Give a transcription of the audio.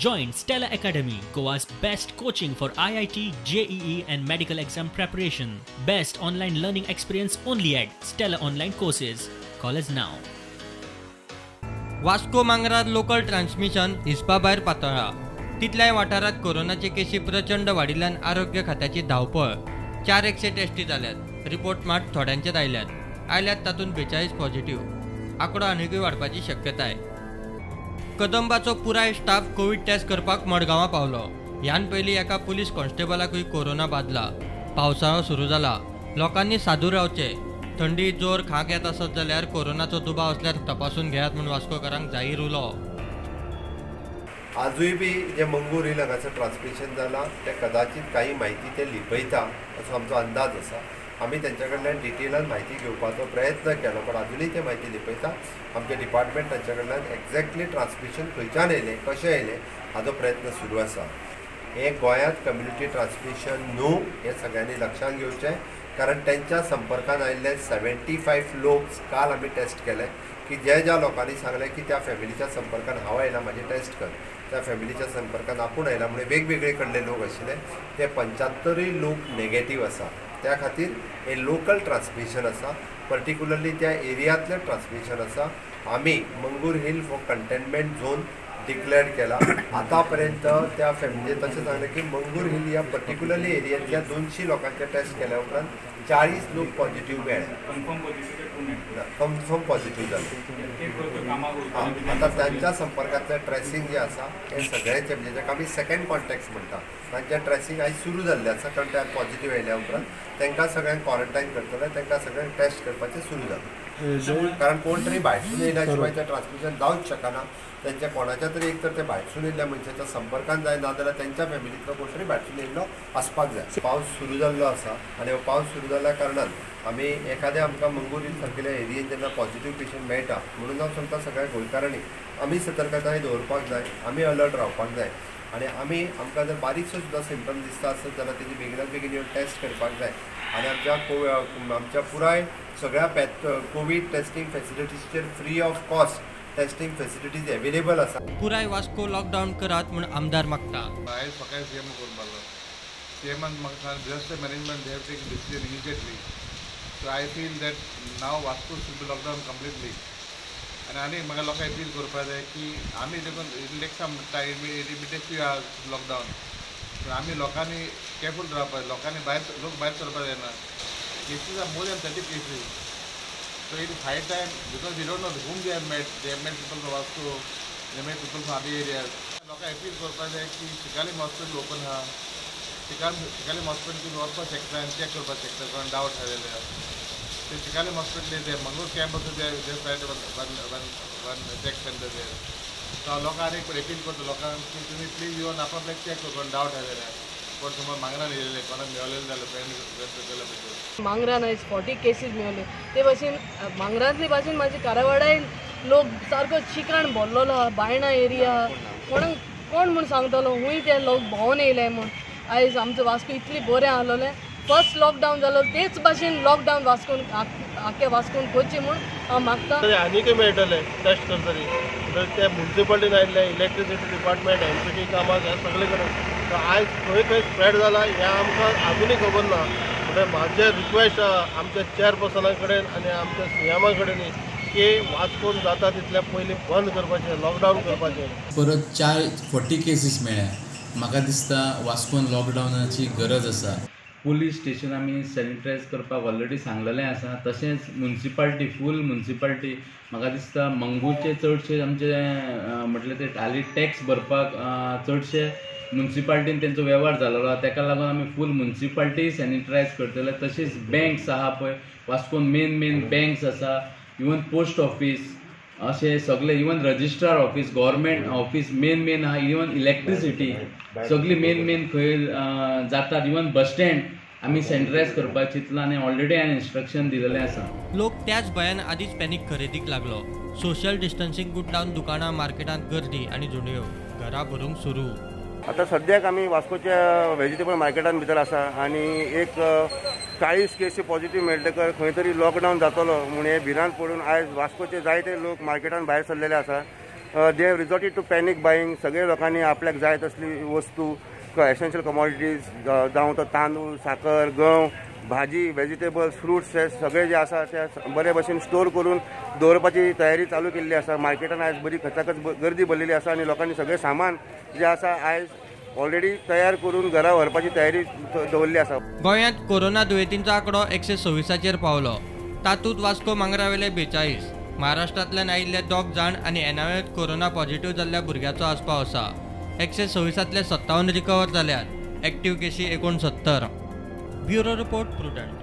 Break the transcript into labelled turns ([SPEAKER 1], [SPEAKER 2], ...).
[SPEAKER 1] Join Stella Academy, Goa's best coaching for IIT, JEE and medical exam preparation. Best online learning experience only at Stella Online Courses. Call us now.
[SPEAKER 2] Vasco मांगरार local transmission हिसपा भायर पातळ्ळा. तितल्याय वाठारांत कोरोनाचे केशी प्रचंड वाडिल्ल्यान आरोग्य खात्याची धांवपळ. 400 टेस्टी जाल्यात, रिपोर्ट मात थोड्यांचेच आयल्यात तातूंत 42 पॉझिटिव्ह. आंकडो आनीकूय वाडपाची शक्यताय. कदंबाचो पुराय स्टाफ कोवीड टेस्ट करपाक मडगांवां पावलो. ह्यान पयलीं एका पुलीस कॉन्स्टेबलाकूय कोरोना बादला. पावसाळो सुरू जाला, लोकांनी सादूर रावचें. थंडी, जोर, खांक येत आसत जाल्यार कोरोनाचो दुबाव असल्यार तपासून घेयात म्हूण वास्कोकारांक जाहीर उलो.
[SPEAKER 3] आजूय बी जे मंगूर हिल हांगासर ट्रान्समिशन जालां तें कदाचित काही म्हायती ते लिपयता असो आमचो अंदाज आसा. आमी तेंच्या कडल्यान डिटेलान म्हायती घेवपाचो प्रयत्न केलो, पण आजुनूय ते म्हायती लिपयता. आमचें डिपार्टमेंट तांच्या कडल्यान एक्झॅक्टली ट्रान्समिशन खंयच्यान येयलें, कशें येयलें हाजो प्रयत्न सुरू आसा. हें गोंयांत कम्युनिटी ट्रान्समिशन न्हू हें सगळ्यांनी लक्षांत घेवचें, कारण तेंच्या संपर्कान आयिल्ले 75 लोक काल आमी टेस्ट केले की जे ज्या लोकांनी सांगलें की त्या फॅमिलीच्या संपर्कान हांव आयला, म्हाजी टेस्ट कर, त्या फॅमिलीच्या संपर्कान आपूण आयला म्हणून वेगवेगळे कडले लोक आशिल्ले, ते 75 लोक नेगेटीव आसा. त्या खातीर हें लोकल ट्रान्समिशन आसा, पर्टिक्युलरली त्या एरियांतलें ट्रान्समिशन आसा. आमी Mangor hill for containment zone declare केला. आतां पर्यंत त्या फॅमिली तशें सांगलें की मंगूर हिल ह्या पर्टिक्युलरली एरियांतल्या 200 लोकांचे टेस्ट केल्या उपरांत 40 लोक पॉझिटिव्ह मेळ्ळे, कन्फर्म पॉझिटिव्ह जाले. आतां तांच्या संपर्कांतलें ट्रेसिंग जें आसा हें सगळ्यांचें, म्हणजे जाका आमी सेकंड कॉन्टॅक्ट्स म्हणटा, तांचें ट्रेसिंग आयज सुरू जाल्लें आसा. कारण ते पॉझिटिव्ह आयल्या उपरांत तांकां सगळ्यांक क्वॉरंटायन करतले, तांकां सगळ्यांक टेस्ट करपाचें सुरू जालें. कारण कोण तरी भायरसून येयल्या शिवाय तें ट्रान्समिशन जावंक शकना. तेंच्या कोणाच्या तरी एक तर ते भायरसून येयल्ल्या मनशाच्या संपर्कान जाय, नाजाल्यार तेंच्या फॅमिलींतलो कोण तरी भायरसून येयल्लो आसपाक जाय. पावस सुरू जाल्लो आसा आनी हो पावस सुरू जाल्ल्या कारणान आमी एखाद्या आमकां मंगूर हिल सारकेल्या एरियेन जेन्ना पॉझिटिव्ह पेशंट मेळटा, म्हणून हांव सांगता सगळ्या गोंयकारांनी आमी सतर्कताय दवरपाक जाय, आमी अलर्ट रावपाक जाय आनी आमी आमकां जर बारीकसो सुद्दां सिमटम दिसता आसत जाल्यार तेजी बेगिनात बेगीन येवन टेस्ट करपाक जाय. आनी आमच्या पुराय सगळ्या कोवीड टेस्टींग फॅसिलिटीजचेर free of cost testing facilities available आसा.
[SPEAKER 2] पुराय वास्को लॉकडावन करात म्हूण आमदार मागता.
[SPEAKER 4] आयज सकाळी सीएम करून मारलो. सीएमान म्हाका सांगलें disaster management they have taken decision immediately. So I feel that now Vasco should be lockdown completely. आनी आनी म्हाका लोकांक अपील करपाक जाय की आमी देखून it take some time, it may take few hours lockdown, पूण आमी लोकांनी केरफूल रावपाक, लोकांनी भायर, लोक भायर सरपाक जायना. Cases are more than 30 cases. So it is high time, because we don't know whom they have met. They have met people from Vasco, they met people from other areas. लोकांक appeal करपाक जाय की Chicalim hospital open आहा, Chicalim hospital वचपाक शकता आनी check करपाक शकता, कोण डावट आहा जाल्यार ते चिकालीम हॉस्पिटल ते मंगूर कॅम्प आसा ते side one check centre there. So हांव लोकांक आनी एक अपील करता लोकांक की तुमी प्लीज येवन आपआपल्याक चॅक कर, कोण डावट आहा जाल्यार, कोण समज मांगरान येयल्ले, कोणाक मेवलेले जाल्यार फ्रेंड सर्कला भितर.
[SPEAKER 5] मांगरान आयज 40 केसीस मेवले. ते भाशेन मांगरांतले भाशेन म्हाजे कारवाडाय लोक सारको चिकाण भरलेलो आहा. बायणा एरिया कोणाक कोण म्हूण सांगतलो हूंय ते लोक भोंवन येयले म्हूण. आयज आमचो वास्को इतली बरें आहलोलें, फर्स्ट लॉकडावन जालो तेच भाशेन लॉकडावन वास्कोन आख्या वास्कोन करचें म्हूण हांव मागता.
[SPEAKER 6] आनीकय मेळटले टेस्ट करतरी ते मुन्सिपालिटीन आयिल्ले, इलेक्ट्रिसिटी डिपार्टमेंट, एमपीटी कामाक, ह्या सगळे कडेन. आयज खंय खंय स्प्रेड जाला हें आमकां आजुनूय खबर ना. म्हणटकीर म्हाजें रिक्वेस्ट आमच्या चेअरपर्सना कडेन आनी आमच्या सीएमा कडेन की वास्कोन जाता तितल्या पयलीं बंद करपाचें, लॉकडावन करपाचें.
[SPEAKER 7] परत 40 केसीस मेळ्ळ्या. म्हाका दिसता वास्कोन लॉकडावनाची गरज आसा.
[SPEAKER 8] पुलीस स्टेशन आमी सॅनिटायज करपाक ऑलरेडी सांगलेलें आसा. तशेंच मुन्सिपाल्टी, फूल मुन्सिपाल्टी म्हाका दिसता मंगूरचे चडशे आमचे म्हटल्यार ते हालीं टॅक्स भरपाक चडशे मुन्सिपाल्टीन तेंचो वेव्हार जाल्लो आसा, तेका लागून आमी फूल मुन्सिपाल्टी सॅनिटायज करतले. तशेंच बँक्स आहा पळय वास्कोन, मेन मेन बँक्स आसा, इवन पोस्ट ऑफीस अशें सगळे, even registrar office, government office main main आहा, इवन इलेक्ट्रिसिटी सगळी मेन मेन खंय जातात, इवन बस स्टँड आमी सॅनिटायज करपाक चिंतलां आनी ऑलरेडी हांवें इन्स्ट्रक्शन दिलेलें आसा.
[SPEAKER 2] लोक त्याच भंयान आदींच पॅनीक खरेदीक लागलो. सोशल डिस्टन्सिंग गुटलावन दुकानां, मार्केटांत गर्दी आनी झुंडयो, घरां भरूंक सुरू.
[SPEAKER 9] आतां सद्याक आमी वास्कोच्या व्हेजिटेबल मार्केटान भितर आसा आनी एक 40 केसी पॉझिटिव्ह मेळटकर खंय तरी लॉकडावन जातलो म्हूण हे भिरांत पडून आयज वास्कोचे जायते लोक मार्केटान भायर सरलेले आसा. They have resorted to panic buying. सगळे लोकांनी आपल्याक जाय तसली वस्तू, एसेन्शियल कमॉडिटीज, जावं तो तांदूळ, साकर, गंव, भाजी, वेजिटेबल्स, फ्रुट्स हे सगळे जे आसा ते बरे भशेन स्टोर करून दवरपाची तयारी चालू केल्ली आसा. मार्केटान आयज बरी खचाखच गर्दी भरलेली आसा आनी लोकांनी सगळें सामान जें आसा आयज ऑलरेडी तयार करून घरा व्हरपाची तयारी दवरली आसा.
[SPEAKER 2] गोंयांत कोरोना दुयेंतींचो आंकडो 126 पावलो. तातूंत वास्को मांगरावेले 42, महाराष्ट्रांतल्यान आयिल्ले 2 जाण आनी एनआयएत कोरोना पॉझिटिव्ह जाल्ल्या भुरग्याचो आस्पाव आसा. 126 57 रिकवर जाल्यात. एक्टिव्ह केशी 69. Bureau report, Prudent.